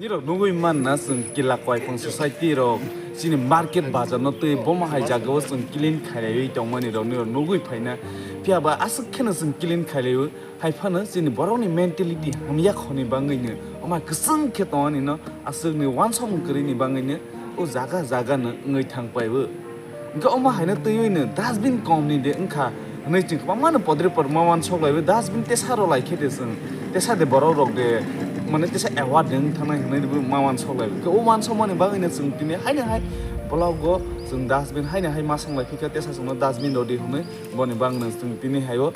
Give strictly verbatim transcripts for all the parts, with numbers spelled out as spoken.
Nirok nugwi manna chwng Kila Koiphang society rok chini market bazar no twi bomo hai jaga o chwng clean khailaiwi tongmani rok nirok nugwi phaina. Phiya ba aswk kheno chwng clean khailaiwi. Hai phano chini borokni mentality hamya khoni bangwino omo kwchwng khe tongani no aswkni wansokmung kwrwini bangwino o jaga jaga no wngwi thang paibo. Hwnkhe omo haino twiwi no dustbin kom ni de wngkha hwnwi chwng kwbangma no podre podre ma wansok laibo, dustbin tesa rw lai khe de chwng tesa de borok rok de mane tesa award de wng thangnai hwnwi bo ma wansok laibo. Hwnkhe o wansokmani bagwino chwng tini haino hai block o chwng dustbin haino hai ma sanglai phikha tesa chwngno dustbin rw di hwnwi boni bagwino chwng tini hai o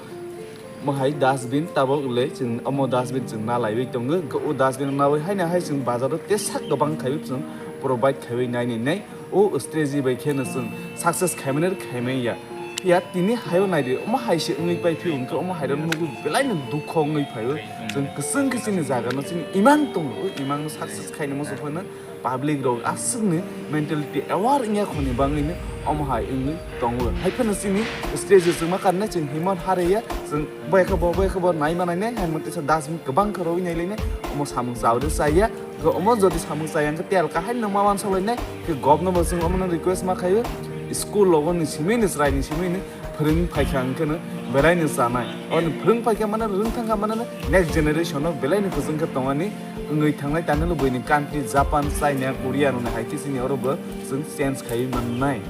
Mo hai dustbin tabok le chwng omo dustbin chwng na laiwi tongo. Hwnkhe o dustbin nawi haino hai chwng bazar o tesa kwbang khaiwi chwng provide khaiwi naini nai. O strategy bai kheno chwng success khaimani rw khaimani ya. Ya tini haio naidi omo hai se wngwi pai phio hwnkhe omo hai rok nugwi belai no dukho wngwi phaio. Chwng kwchwng khe chini jaga no chini imang tongo. O imang no success khaini muchung phano public rok aswkni mentality aware wngya khoni bangwino omo hai wngwi tongo. Hai phano chini stage o chwngma karne chwng himon haraya chwng boyakhe bo boyakhe bo naima nainai hai motesa dustbin kwbang khe rwi nailainai omo samung chawi chaya. Omo jodi samung chaya hwnkhe tel kahai no ma wansok lainai khe gobno bo chwng omono request ma khaio school logo ni simi ni chwrai ni simi ni phwrwng phaikha hwnkhe no belai no chanai. Oni phwrwng phaikha mane rwng thangkha mane next generation o belai no kwchwng khe tongani wngwi thangnai tangwi buini country Japan, China, Korea rokni hai khe chini oro bo chwng change khaiwi mannai.